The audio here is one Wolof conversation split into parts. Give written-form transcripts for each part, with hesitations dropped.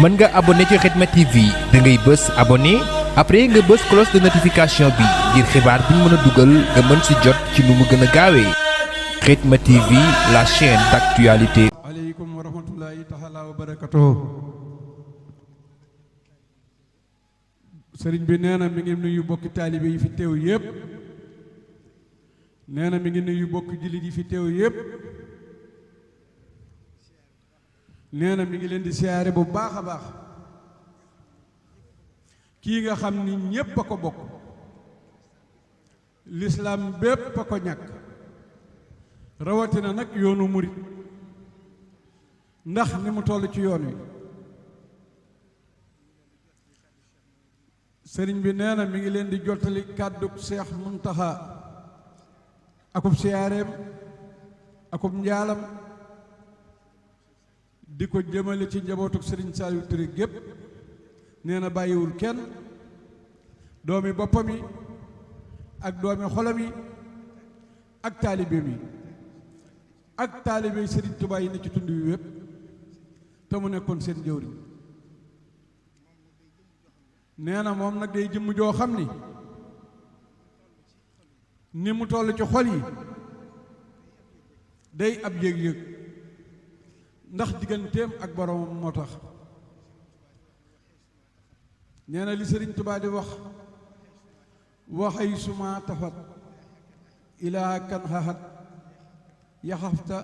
mën nga abonné ci Khidma TV da ngay bës abonné après nga bës cloche de notification bi ngir xibaar bi ñu mën a dugal nga mën si jot ci nu mu gën a gaawee Khidma TV la chaîne d'actualité. aleykum wa rahmatullahi taala wa barakatuh. sëriñ bi nee na mi ngi nuyu bokki taalibe yi fi teew yépp nee na mi ngi nuyu bokki jullit yi fi teew yépp nee na mi ngi leen di siyaare bu baax a baax kii nga xam ni ñépp a ko bokk lislaam bépp a ko ñàkk rawatina nag yoonu murit ndax ni mu toll ci yoon wi sëriñ bi nee na mi ngi leen di jottali kàddu Seex Muntaxa akub siyaareem akub njaalam di ko jëmale ci njabootuk sëriñ Saliou Touré gépp nee na bàyyiwul kenn doomi boppam yi ak doomi xolam yi ak taalibeem yi ak taalibe sëriñ Tuubaa yi ne ci tund wi wépp te mu nekkoon seen jëwriñ nee na moom nag day jëmm joo xam ni mu toll ci xol yi day ab yëg-yëg ndax digganteem ak boroomam moo tax nee na li Sëriñ Tuubaa di wax waxay suma tafat ilaa kan xaxat yaxafta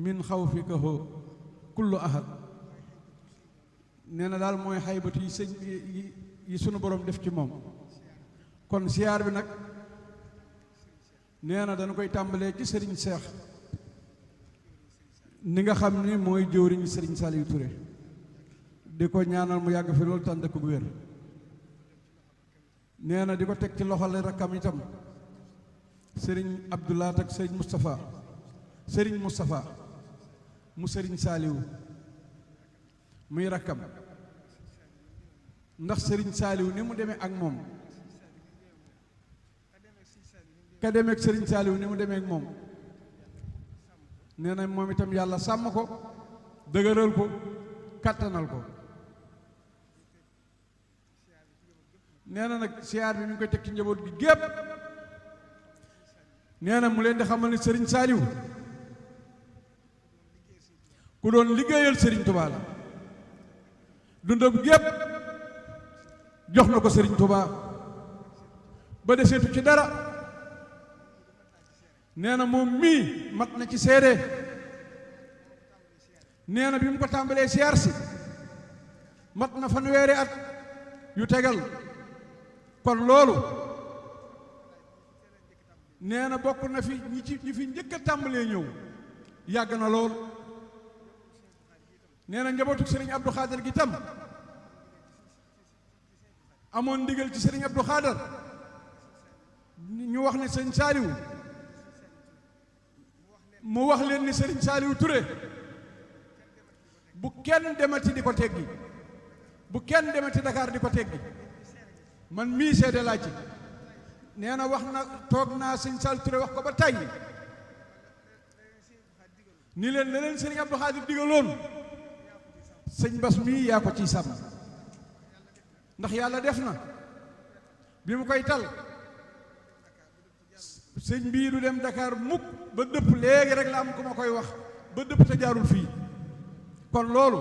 min xawfika kullu ahad nee na daal mooy xaybatu yi sëñ yi sunu borom def ci moom kon siyaar bi nag nee na dana koy tàmbalee ci sëriñ Seex ni nga xam ni mooy jëwriñu sëriñ Saliou Touré di ko ñaanal mu yàgg fi loolu tànd ko wér nee na di ko teg ci loxol rakkam itam sëriñ Abdoulaat ak sëriñ Moustapha mu sëriñ Saliou muy rakkam ndax sëriñ Saliou ni mu demee ak moom ka demee ak sëriñ Saliou ni mu demee ak moom nee na moom itam yàlla sàmm ko dëgëral ko kàttanal ko nee na nag siyaar bi mi ngi koy teg ci njaboot gi gépp nee na mu leen di xamal ni sëriñ Saliou ku doon liggéeyal sëriñ Touba la dundam gépp jox na ko sëriñ Touba ba deseetu ci dara nee na moom mii mat na ci seede nee na bi mu ko tàmbalee siyaar si mat na fanweeri at yu tegal kon loolu nee na bokk na fi ñi fi njëkk a tàmbalee ñëw yàgg na lool nee na njabootu sëriñ Abdou Khader gi tam amoon ndigal ci sëriñ Abdou Khader ñu wax ne sëriñ Saliou mu wax leen ni sëriñ Saliou Touré bu kenn demati di ko teggi bu kenn demati Dakar di ko teggi man mii seede laa ci nee na wax na toog naa sëriñ Saliou Touré wax ko ba tàyyi ni leen la leen sëriñ Abdou Khader digaloon sëñ Bas mii yaa ko ciy sàmm ndax yàlla def na bi mu koy tal sëñ bii du dem Dakar mukk ba dëpp léegi rek la am ku ma koy wax ba dëpp te jaarul fii kon loolu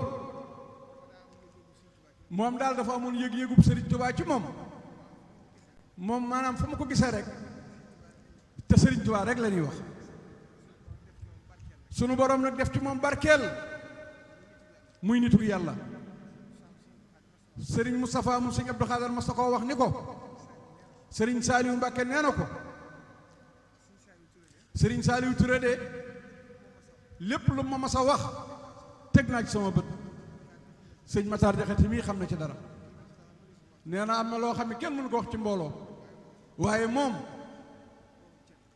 moom daal dafa amoon yëg-yëgub sëriñ Touba ci moom maanaam fu ma ko gisee rek te sëriñ Touba rek la ñuy wax sunu borom nag def ci moom barkeel muy nitu yàlla sëriñ Moustapha mu sëriñ Abdou Khader mas na koo wax ni ko sëriñ Saliou Mbacke nee na ko sëriñ Saliou Touré de lépp lu ma mas a wax teg naa ci sama bët sëñ Matar Jaxate mii xam na ci dara nee na am na loo xam ne kenn mënu ko wax ci mbooloo waaye moom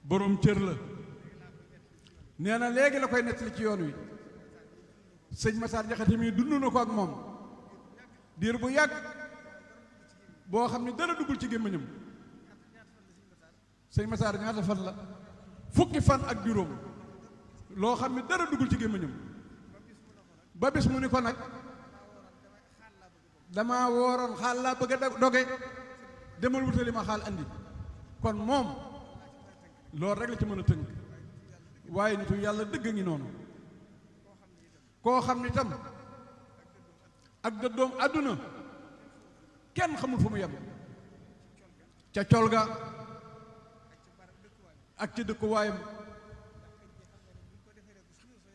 boroom cër la nee na léegi la koy nettali ci yoon wi sëñ Matar Jaxate mii dund na ko ak moom diir bu yàgg boo xam ne dara duggul ci gémmiñam sëñ Matar ñaata fan la fukki fan ak juróom loo xam ne dara duggul ci gémmiñam ba bis mu ni ko nag dama wooroon xaal laa bëgg a doge demal wutali ma xaal andi kon moom loolu rek la ci mën a tënk waaye nitu yàlla dëgg ngi noonu koo xam ni tam ak dëddoom àdduna kenn xamul fu mu yem ca col ga ak ci dëkkuwaayam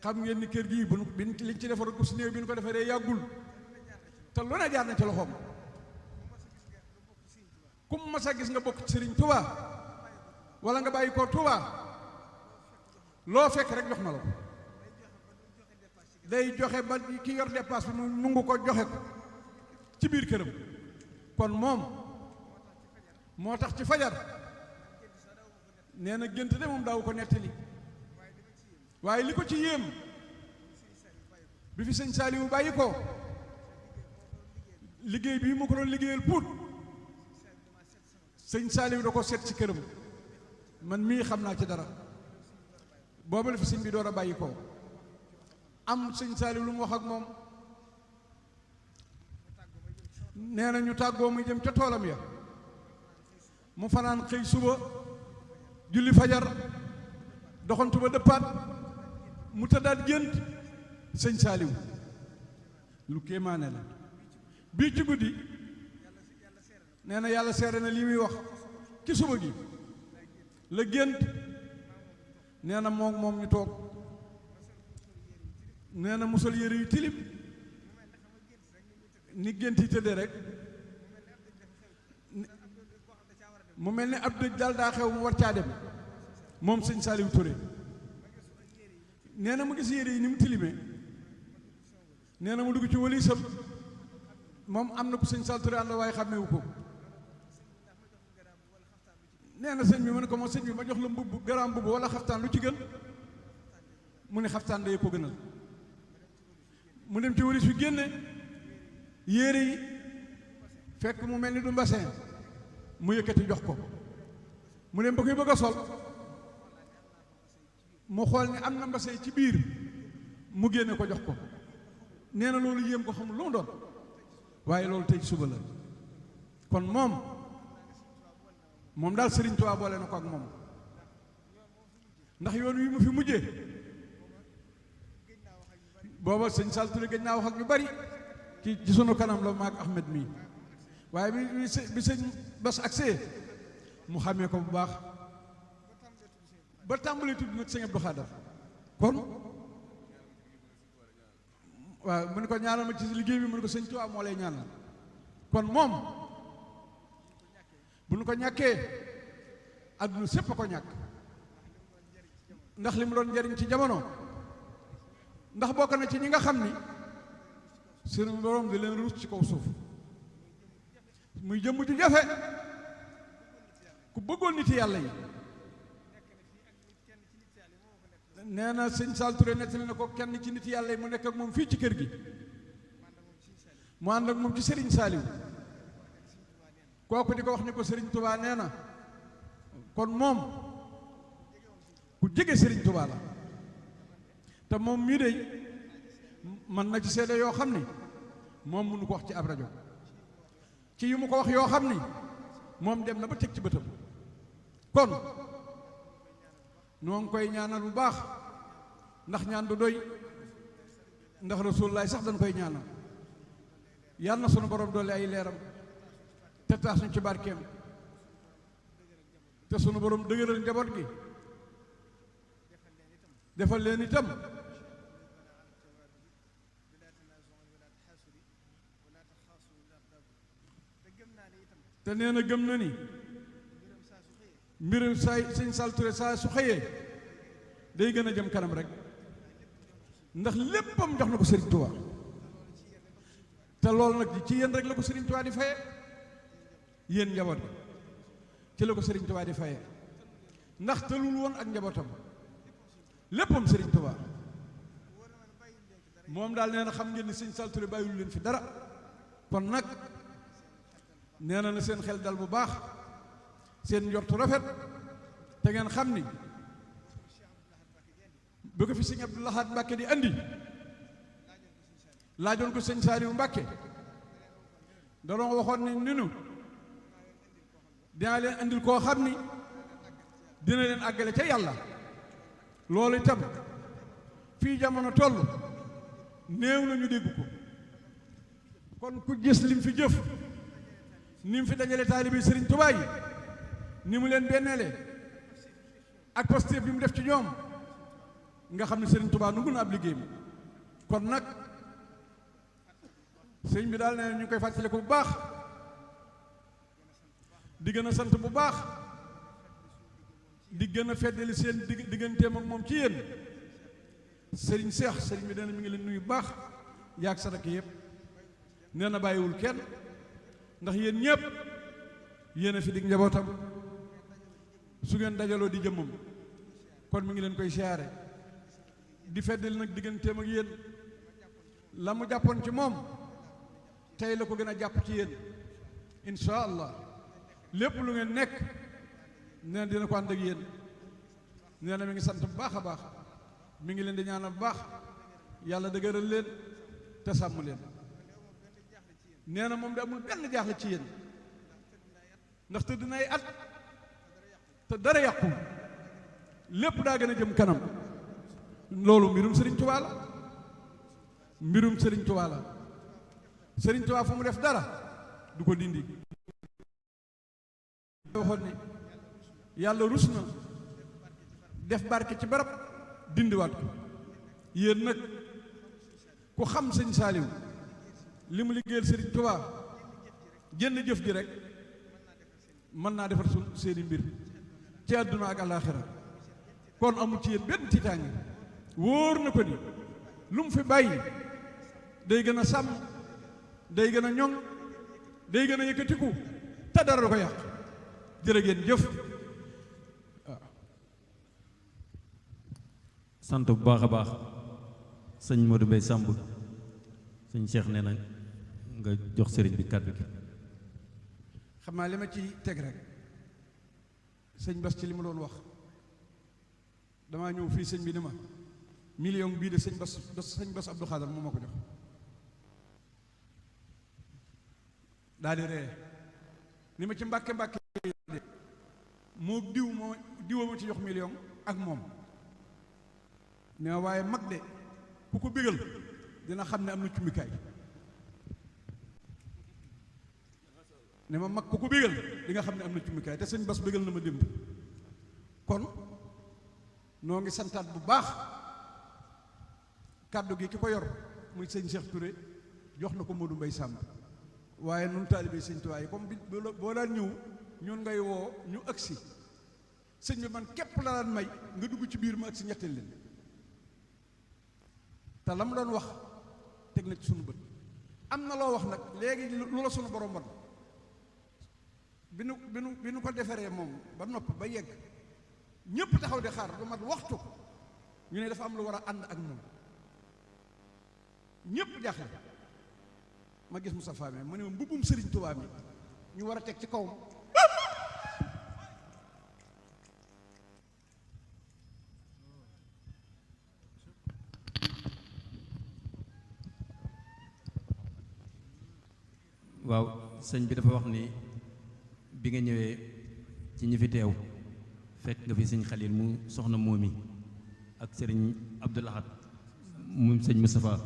xam ngeen ni kër gii bu liñ ci defar ko si néew bi ñu ko defaree yàggul te lu ne jaar na ci loxoom kum mas a gis nga bokk Sëriñ Tuubaa wala nga bàyyi ko Tuubaa loo fekk rek jox na la ko day joxe ba ki yor dépasse bi mu nungu ko joxe ko ci biir këram kon moom moo tax ci fajar nee na gént de moom daaw ko nettali waaye li ko ci yéem bi fi sëñ Saaliwu bàyyi ko liggéey bii mu ko doon liggéeyal puut sëñ Saaliwu da ko seet ci këram man mii xam naa ci dara boobu la fi sëñ bi door a bàyyi ko am sëñ Saaliwu lu mu wax ak moom nee na ñu tàggoo muy jëm ca toolam ya mu fanaan xëy suba julli fajar doxantu ba dëppaat mu tëddaat gént sëñ Saaliwu lu kéemaane la bii ci guddi nee na yàlla seere na lii muy wax ci suba gi la gént nee na moom ñu toog nee na musal yére yu tilim ni gént yi tëddee rek mu mel ni ab dëj daal daa xew mu war caa dem moom sëñ Saaliwu Touré nee na mu gis yére yi ni mu tilimee nee na mu dugg ci walisam moom am na ku sëñ Saaliwu Touré ànd waaye xàmmewu ko nee na sëñ bi mu ne ko moom sëñ bi ma jox la mbubb garaam mbubb wala xaftaan lu ci gën mu ne xaftaan day ko gënal mu dem ci walis fi génne yére yi fekk mu mel ni du mbasin mu yëkkati jox ko mu dem ba koy bëgg a sol mu xool ni am na mbasin ci biir mu génne ko jox ko nee na loolu yéem ko xamul lu mu doon waaye loolu tey suba la kon moom daal Sëriñ Tuubaa boole na ko ak moom ndax yoon wi mu fi mujjee booba sëñ Saaliwu Touré gëj naa wax ak ñu bari ci sunu kanam la maag Ahmed mii waaye bi sëñ Bass agsee mu xàmmee ko bu baax ba tàmbalee tudd nag sëñ Abdou Khadar kon waaw mu ne ko ñaanal ma ci liggéey bi mu ne ko sëñ Tuubaa moo lay ñaanal kon moom bu nu ko ñàkkee adduna sépp a ko ñàkk ndax li mu doon njariñ ci jamono ndax bokk na ci ñi nga xam ni seen borom di leen ruus ci kaw suuf muy jëmm ju jafe ku bëggoon nit yàlla yi nee na sëñ Saaliwu Touré nettali na ko kenn ci nit yàlla yi mu nekk ak moom fii ci kër gi mu ànd ak moom ci Sëriñ Saaliwu kooku di ko wax ni ko Sëriñ Tuubaa nee na kon moom ku jege Sëriñ Tuubaa la te moom mii de mën na ci seede yoo xam ni moom mënu ko wax ci ab rajo ci yu mu ko wax yoo xam ni moom dem na ba teg ci bëtam kon noo ngi koy ñaanal bu baax ndax ñaan du doy ndax Rasulullaay sax dañ koy ñaanal yal na sunu borom doole ay leeram te taas ñu ci barkeem te sunu borom dëgëral njaboot gi defal leen itam te nee na gëm na ni mbirum saay sëñ Saaliwu Touré saa su xëyee day gën a jëm kanam rek ndax léppam jox na ko Sëriñ Tuubaa te loolu nag ci yéen rek la ko Sëriñ Tuubaa di faye yéen njaboot bi ci la ko Sëriñ Tuubaa di faye ndax tëlul woon ak njabootam léppam Sëriñ Tuubaa moom daal nee na xam ngeen ni sëñ Saaliwu Touré bàyyul leen fi dara kon nag nee na seen xel dal bu baax seen njortu rafet te ngeen xam ni bu ko fi sëñ Abdou Lahad Mbàkke di andi laajoon ko sëñ Saaliwu Mbàkke danoo waxoon ni nu dinaa leen andil koo xam ni dina leen àggale ca yàlla. loolu itam fii jamono toll néew nañu dégg ko. kon ku gis lim fi jëf ni mu fi dajale taalibe Sëriñ Tuubaa yi ni mu leen benneele ak posté bi mu def ci ñoom nga xam ne Sëriñ Tuubaa nu ngun ab liggéeyam. kon nag sëñ bi daal nee na ñu koy fàttali ko bu baax di gën a sant bu baax di gën a feddali seen digganteem ak moom ci yéen. sëriñ Seex sëriñ bi nee na mi ngi leen nuyu bu baax yaag sa rakk yëpp nee na bàyyiwul kenn ndax yéen ñëpp yéen a fi dig njabootam su ngeen dajaloo di jëmmam. kon mi ngi leen koy siyaare di feddali nag digganteem ak yéen la mu jàppoon ci moom tey la ko gën a jàpp ci yéen insha allah. lépp lu ngeen nekk nee na dina ko ànd ak yéen. nee na mi ngi sant bu baax a baax mi ngi leen di ñaanal bu baax yàlla dëgëral leen te sàmm leen. nee na moom de amul benn jaaxle ci yéen ndax tëdd na ay at te dara yàqu lépp daa gën a jëm kanam. loolu mbirum Sëriñ Tuubaa la mbirum Sëriñ Tuubaa la. Sëriñ Tuubaa fu mu def dara du ko dindi. waxoon ni yàlla rus na def barke ci barab dindiwaat ko. yéen nag ku xam sëñ Saaliw li mu liggéeyal Sëriñ Tuubaa jënd jëf ji rek mën naa defar seeni mbir ci àdduna ak àllaaxira. kon amul ci yéen benn tiitaange. wóor na ko ni lu mu fi bàyyi day gën a sàmm day gën a ñoŋ day gën a yëkkatiku te dara du ko yàq. jërë ngeen jëf. waaw. sant bu baax a baax sëñ Modou Mbaye Samb sëñ Cheikh nee na nga jox sëriñ bi kàddu gi. xam naa li ma ci teg rek sëñ Bas ci li ma doon wax damaa ñëw fii sëñ bi ni ma million bii de sëñ Bas Abdou Khadar moo ma ko jox. daal di ree ni ma ci mbàkke moo diw ma ci jox million ak moom. ne ma waaye mag de ku ko bégal dina xam ne am na cummikaay. ne ma mag ku ko bégal di nga xam ne am na cummikaay te sëñ Bas bégal na ma démb. kon noo ngi santaat bu baax kàddu gi ki ko yor muy sëñ Cheikh Touré jox na ko Modou Mbaye Samb. waaye nun taalibe sëñ Tuubaa yi comme bi boo daan ñëw ñun ngay woo ñu agsi sëñ bi man képp la daan may nga dugg ci biir ma agsi ñetteel leen. te la mu doon wax teg na ci sunu bët. am na loo wax nag léegi lu la sunu borom wan bi nu ko defaree moom ba noppi ba yegg ñépp taxaw di xaar lu mat waxtu ñu ne dafa am lu war a ànd ak moom ñépp jaaxle. ma gis Moustapha mi mu ne mbubbum Sëriñ Tuubaa mi ñu war a teg ci kawam. waaw sëñ bi dafa wax ni bi nga ñëwee ci ñi fi teew fekk nga fi sëñ Xalil mu soxna moomi ak sëriñ Abdou Lahad mu sëñ Moustapha.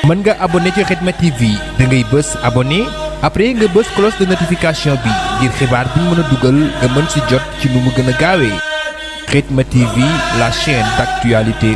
mën nga abonné ci Khidma TV da ngay bës abonné après nga bës cloche de notification bi ngir xibaar bu ñu mën a dugal nga mën ci jot ci nu mu gën a gaawee. Khidma TV, la chaîne d'actualité.